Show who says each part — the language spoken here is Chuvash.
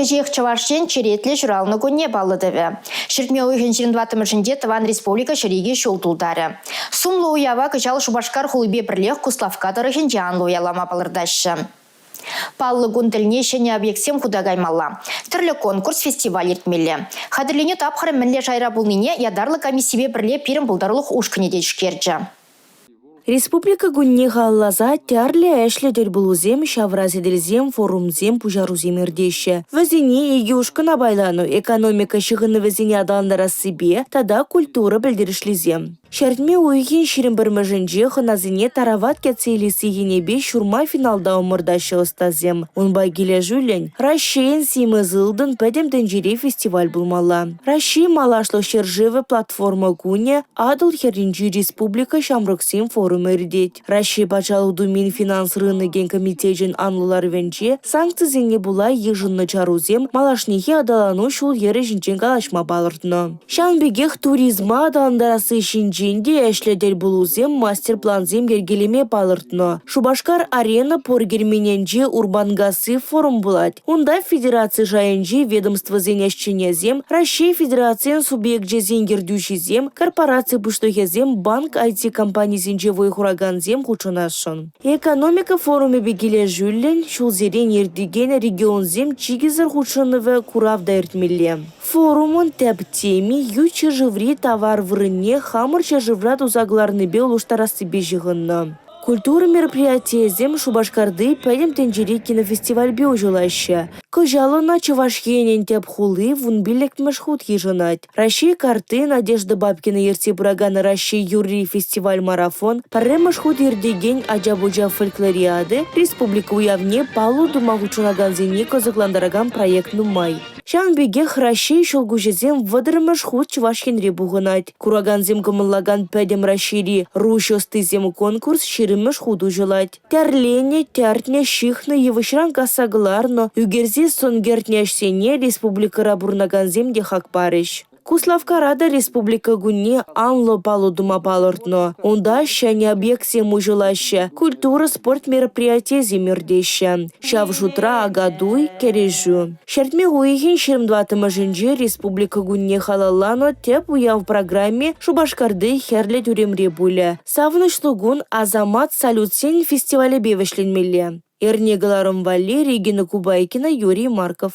Speaker 1: Кӗҫех Чӑваш Ен черетлӗ ҫуралнӑ кунне паллӑ тӑвӗ. Ҫӗртме уйӑхӗн 24-мӗшӗнче тӑван республика 102 ҫул тултарӗ. Сумлӑ уява кӑҫал Шупашкар хулипе пӗрлех Куславкка тӑрӑхӗнче анлӑ уявлама палӑртаҫҫӗ. Паллӑ кун тӗлне ҫӗнӗ объектсем хута каймалла. Тӗрлӗ конкурс, фестиваль иртмелле. Хатӗрленӳ тапхӑрӗ мӗнле шайра пулнине ятарлӑ комиссипе пӗрле пирӗн пултарулӑх ушкӑнӗ те тишкерчӗ.
Speaker 2: Республика кунне халалласа тӗрлӗ ӗҫлӗ тӗл пулусем, ҫавра сӗтелсем, форумсем, пуҫарусем иртеҫҫӗ. Вӗсене икӗ ушкӑна пайланӑ: экономика ҫыхӑнӑвӗсене аталантарассипе тата культура пӗлтерӗшлисем. Ҫӗртме уйӑхӗн 21-мӗшӗнче хӑнасене тарават кӗтсе илесси енӗпе ҫурма финалта ӑмӑртаҫҫӗ ӑстасем. Унпа килӗшӳллӗн Раҫҫейӗн симӗс ылтӑн пӗтӗм тӗнчери фестиваль пулмалла. Раҫҫей малашлӑх ҫӗршывӗ платформа кунӗ Атӑл хӗрринчи республика ҫамрӑксен форумӗ иртет. Раҫҫей Патшалӑх Думин финанс рынокӗн комитечӗн анлӑ ларӑвӗнче санкцисене пула йышӑннӑ чарусем малашнехи аталану ҫул-йӗрӗ ҫинчен калаҫма палӑртнӑ. Ҫавӑн пекех туризма аталантарасси ҫинчен те ӗҫлӗ тӗл пулусем, мастер-плансем йӗркелеме палӑртнӑ. Шупашкар-Арена пур керменӗнче Урбанкасси форум пулать. Унта федераци шайӗнчи ведомствӑсен ӗҫченӗсем, Раҫҫей Федерацийӗн субъекчӗсен ертӳҫисем, корпораци пуҫлӑхӗсем, банк IT-компанисенче вӑй хуракансем хутшӑнасшӑн. Экономика форумӗпе килӗшӳллӗн ҫулсерен иртекен «Регионсем чикӗсӗр хутшӑнӑвӗ» курав та иртмелле. Форумӑн тӗп теми ют ҫӗршыври тавар вырӑнне хамӑр ҫӗршывра туса кӑларнипе улӑштарассипе ҫыхӑннӑ. Культура мероприятийӗсем Шупашкарти Пӗтӗм тӗнчери кинофестивальпе уҫӑлаҫҫӗ. Кӑҫал ӑна Чӑваш Енӗн тӗп хули 15-мӗш хут йышӑнать. Раҫҫей картти Надежда Бабкина ертсе пыракан «Раҫҫей юрри» фестиваль-марафон, пӗрремӗш хут иртекен ача-пӑча фольклориади республика уявне паллӑ тума хутшӑнакансене кӑсӑклантаракан проект нумай. Ҫавӑн пекех Раҫҫей ҫӑл куҫӗсем 30-мӗш хут Чӑваш Енре пухӑнать. Куракансем кӑмӑллакан Пӗтӗм Раҫҫейри Руҫ ӑстисем конкурс 20-мӗш хут уҫӑлать. Тӗрленӗ, тӗртнӗ, ҫыхнӑ, йывӑҫран касса кӑларнӑ, ӳкерсе сӑн кӗртнӗ ӗҫсене республикӑра пурӑнакансем те хак парӗҫ. Куславккара та Республика кунне анлӑ паллӑ тума палӑртнӑ. Унта ҫӗнӗ объектсем уҫӑлаҫҫӗ, культура, спорт мероприятийӗсем иртеҫҫӗ. Ҫав шутра Акатуй, Кӗрешӳ. Ҫӗртме уйӑхӗн 24-мӗшӗнче Республика кунне халалланӑ тӗп уяв программи Шупашкарти Хӗрлӗ тӳремре пулӗ. Савӑнӑҫлӑ кун «Асамат» салютсен фестивалӗпе вӗҫленмелле. Эрне кӑларӑм валли Регина Кубайкина, Юрий Марков.